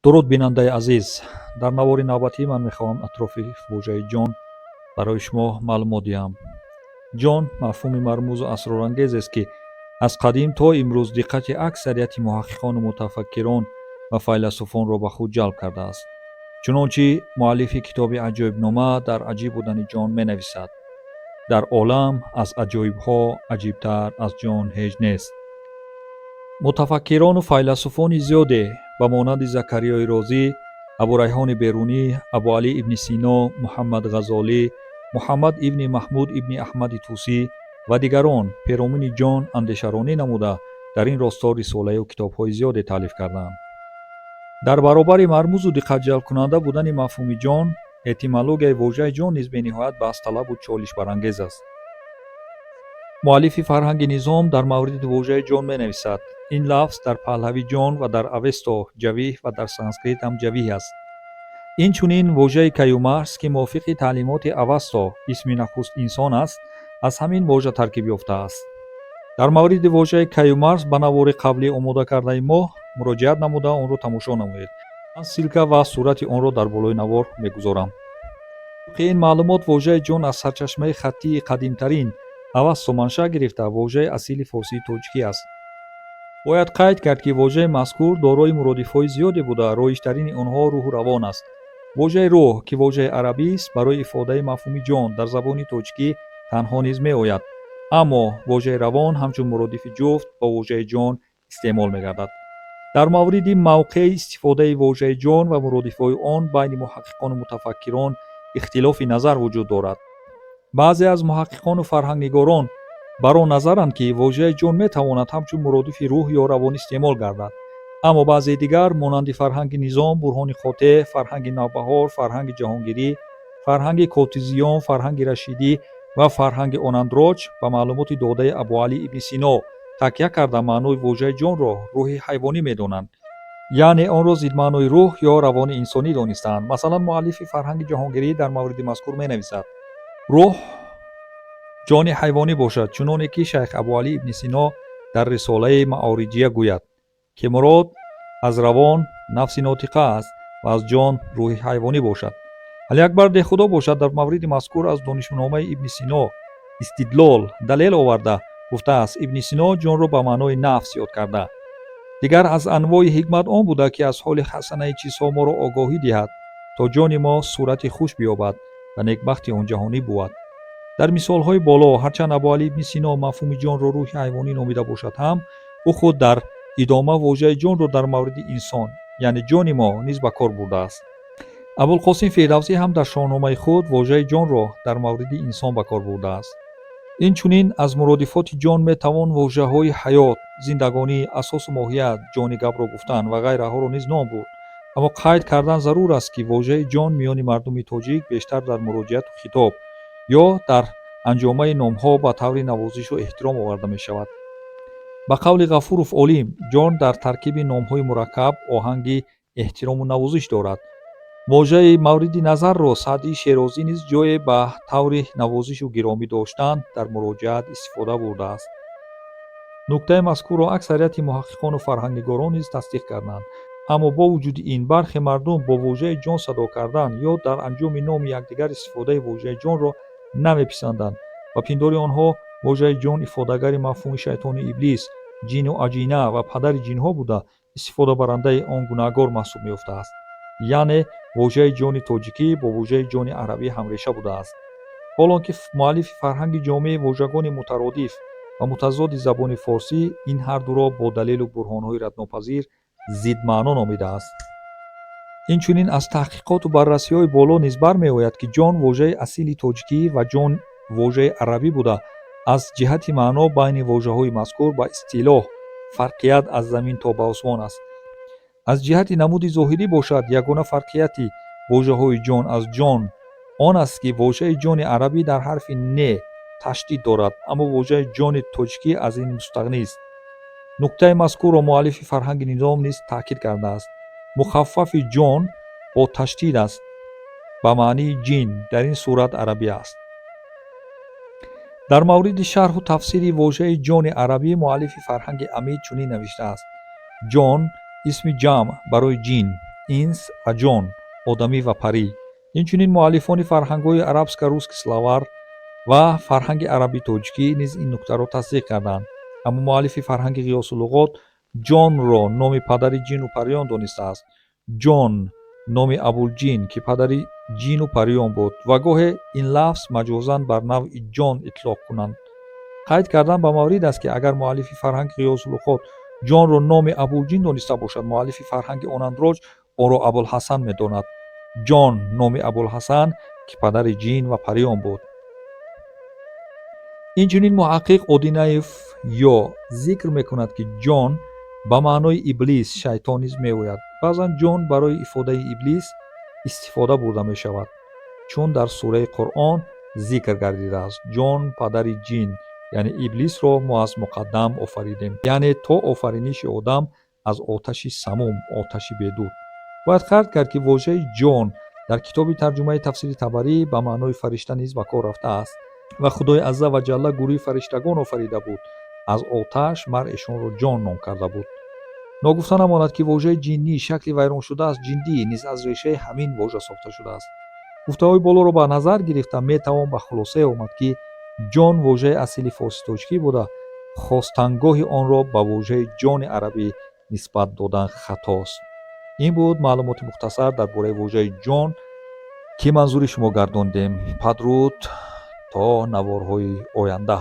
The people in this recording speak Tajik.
Дуруд, бинандаи азиз! Дар навори навбатӣ ман мехоҳам атрофи вожаи ҷон барои шумо маълумот диҳам. Ҷон мафҳуми мармузу асрорангезест, ки аз қадим то имрӯз диққати аксарияти муҳаққиқону мутафаккирон ва файласуфонро ба худ ҷалб кардааст. Чунончи муаллифи китоби Аҷоибнома дар аҷиб будани ҷон менависад: «Дар олам аз аҷоибҳо аҷибтар аз ҷон ҳеҷ нест». Мутафаккирону файласуфони зиёде ба монанди Закариёи Розӣ, Абурайҳони Берунӣ, Абуалӣ ибни Сино, Муҳаммад Ғазолӣ, Муҳаммад ибни Маҳмуд ибни Аҳмади Тӯсӣ ва дигарон перомуни ҷон андешаронӣ намуда, дар ин росто рисолаю китобҳои зиёде таълиф карданд. Дар баробари мармузу диққатҷалбкунанда будани мафҳуми ҷон, этимологияи вожаи ҷон низ бениҳоят баҳсталабу чолишбарангез аст. Муаллифи Фарҳанги Низом дар мавриди вожаи ҷон менависад: «Ин лафз дар паҳлавӣ ҷон ва дар Авесто ҷавиҳ ва дар санскрит ҳам ҷавиҳ аст. Инчунин вожаи Каюмарс, ки мувофиқи таълимоти Авасто исми нахуст инсон аст, аз ҳамин вожа таркиб ёфтааст». Дар мавриди вожаи Каюмарс ба навори қаблӣ омода кардаи мо муроҷиат намуда, онро тамошо намоед. Ман ссылка ва сурати онро дар болои навор мегузорам. Тибқи ин маълумот, вожаи ҷон аз сарчашмаи хаттии қадимтарин Авасто маншаъ гирифта, вожаи асили форсии тоҷикӣ аст. Бояд қайд кард, ки вожаи мазкур дорои муродифҳои зиёде буда, роиҷтарини онҳо рӯҳу равон аст. Вожаи рӯҳ, ки вожаи арабист, барои ифодаи мафҳуми ҷон дар забони тоҷикӣ танҳо низ меояд, аммо вожаи равон ҳамчун муродифи ҷуфт бо вожаи ҷон истеъмол мегардад. Дар мавриди мавқеи истифодаи вожаи ҷон ва муродифҳои он байни муҳаққиқону мутафаккирон ихтилофи назар вуҷуд дорад. Баъзе аз муҳаққиқону фарҳангнигорон бар он назаранд, ки вожаи ҷон метавонад ҳамчун муродифи рӯҳ ё равон истеъмол гардад, аммо баъзеи дигар, монанди Фарҳанги Низом, Бурҳони Қотеъ, Фарҳанги Навбаҳор, Фарҳанги Ҷаҳонгирӣ, Фарҳанги Котизиён, Фарҳанги Рашидӣ ва Фарҳанги Онандроҷ, ба маълумоти додаи Абуалӣ ибни Сино такя карда, маънои вожаи ҷонро рӯҳи ҳайвонӣ медонанд, яъне онро зидмаънои рӯҳ ё равони инсонӣ донистаанд. Масалан, муаллифи Фарҳанги Ҷаҳонгирӣ дар мавриди мазкур менависад: «Рӯҳ ҷони ҳайвонӣ бошад, чуноне ки шайх Абуалӣ ибни Сино дар рисолаи Маориҷия гӯяд, ки мурод аз равон нафси нотиқа аст ва аз ҷон рӯҳи ҳайвонӣ бошад». Алиакбар Деҳхудо бошад, дар мавриди мазкур аз Донишномаи Ибни Сино истидлол, далел оварда, гуфтааст: «Ибни Сино ҷонро ба маънои нафс ёд карда. Дигар аз анвои ҳикмат он буда, ки аз ҳоли ҳасанаи чизҳо моро огоҳӣ диҳад, то ҷони мо сурати хуш биёбад ва некбахти онҷаҳонӣ бувад». Дар мисолҳои боло, ҳарчанд Абуалӣ ибни Сино мафҳуми ҷонро рӯҳи ҳайвонӣ номида бошад ҳам, ӯ худ дар идома вожаи ҷонро дар мавриди инсон, яъне ҷони мо низ ба кор бурдааст. Абулқосим Фирдавсӣ ҳам дар Шоҳномаи худ вожаи ҷонро дар мавриди инсон ба кор бурдааст. Инчунин аз муродифоти ҷон метавон вожаҳои ҳаёт, зиндагонӣ, асосу моҳият, ҷони гапро гуфтан ва ғайраҳоро низ ном бурд. Аммо қайд кардан зарур аст, ки вожаи ҷон миёни мардуми тоҷик бештар дар муроҷиату хитоб ё дар анҷомаи номҳо ба таври навозишу эҳтиром оварда мешавад. Ба қавли Ғафуров Олим, ҷон дар таркиби номҳои мураккаб оҳанги эҳтирому навозиш дорад. Вожаи мавриди назарро Саъдии Шерозӣ низ ҷое ба таври навозишу гиромӣ доштан дар муроҷиат истифода бурдааст. Нуктаи мазкурро аксарияти муҳаққиқону фарҳангнигорон низ тасдиқ карданд, аммо бо вуҷуди ин бархе мардум бо вожаи ҷон садо кардан ё дар анҷоми номи якдигар истифодаи вожаи ҷонро намеписанданд. Ба пиндори онҳо, вожаи ҷон ифодагари мафҳуми шайтони иблис, ҷину аҷина ва падари ҷинҳо буда, истифодабарандаи он гунаҳгор маҳсуб меёфтааст. Яъне вожаи ҷони тоҷикӣ бо вожаи ҷони арабӣ ҳамреша будааст. Ҳол он ки муаллифи Фарҳанги ҷомеи вожагони мутародиф ва мутазоди забони форсӣ ин ҳардуро бо далелу бурҳонҳои раднопазир зидмаъно номидааст. Инчунин аз таҳқиқоту баррасиҳои боло низ бармеояд, ки ҷон вожаи асили тоҷикӣ ва ҷон вожаи арабӣ буда, аз ҷиҳати маъно байни вожаҳои мазкур ба истилоҳ фарқият аз замин то ба осмон аст. Аз ҷиҳати намуди зоҳирӣ бошад, ягона фарқияти вожаҳои ҷон аз ҷон он аст, ки вожаи ҷони арабӣ дар ҳарфи не ташдид дорад, аммо вожаи ҷони тоҷикӣ аз ин мустағнист. Нуктаи мазкурро муаллифи Фарҳанги Низом низ таъкид кардааст: «Мухаффафи ҷон бо ташдид аст, ба маънии ҷин, дар ин сурат арабӣ аст». Дар мавриди шарҳу тафсири вожаи ҷони арабӣ муаллифи Фарҳанги Амид чунин навиштааст: «Ҷон исми ҷамъ барои ҷин». Инс ва ҷон, одамӣ ва парӣ. Инчунин муаллифони фарҳангҳои «Арабско-русский словарь» ва фарҳанги арабӣ-тоҷикӣ низ ин нуктаро тасдиқ карданд. Аммо муаллифи фарҳанги «Ғиёсуллуғот» ҷонро номи падари ҷину париён донистааст. Ҷон номи Абулҷин, ки падари ҷину париён буд, ва гоҳе ин лафз маҷозан бар навъи ҷон итлоқ кунанд. Қайд кардан ба маврид аст, ки агар муаллифи фарҳанги «Ғиёсуллуғот» ҷонро номи Абулҷин дониста бошад, муаллифи фарҳанги Онандроҷ онро Абулҳасан медонад. Ҷон номи Абулҳасан, ки падари ҷин ва париён буд. Инчунин муҳаққиқ Одинаев ё зикр мекунад, ки ҷон ба маънои иблис, шайтон низ меояд. Баъзан ҷон барои ифодаи иблис истифода бурда мешавад, чун дар сураи Қуръон зикр гардидааст: «Ҷон, падари ҷин, яъне иблисро мо аз муқаддам офаридем, яъне то офариниши одам, аз оташи самум, оташи бедуд». Бояд қайд кард, ки вожаи ҷон дар китоби тарҷумаи тафсири Табарӣ ба маънои фаришта низ ба кор рафтааст. Ва Худои азза ва ҷалла гурӯҳи фариштагон офарида буд аз оташ, мар эшонро ҷон ном карда буд. Ногуфта намонад, ки вожаи ҷиннӣ, шакли вайроншуда аз ҷиндӣ, низ аз решаи ҳамин вожа сохта шудааст. Гуфтаҳои болоро ба назар гирифта, метавон ба хулосае омад, ки ҷон вожаи асили форситоҷикӣ буда, хостангоҳи онро ба вожаи ҷони арабӣ нисбат додан хатост. Ин буд маълумоти мухтасар дар бораи вожаи ҷон, ки манзури шумо гардондем. Падруд, то наворҳои оянда.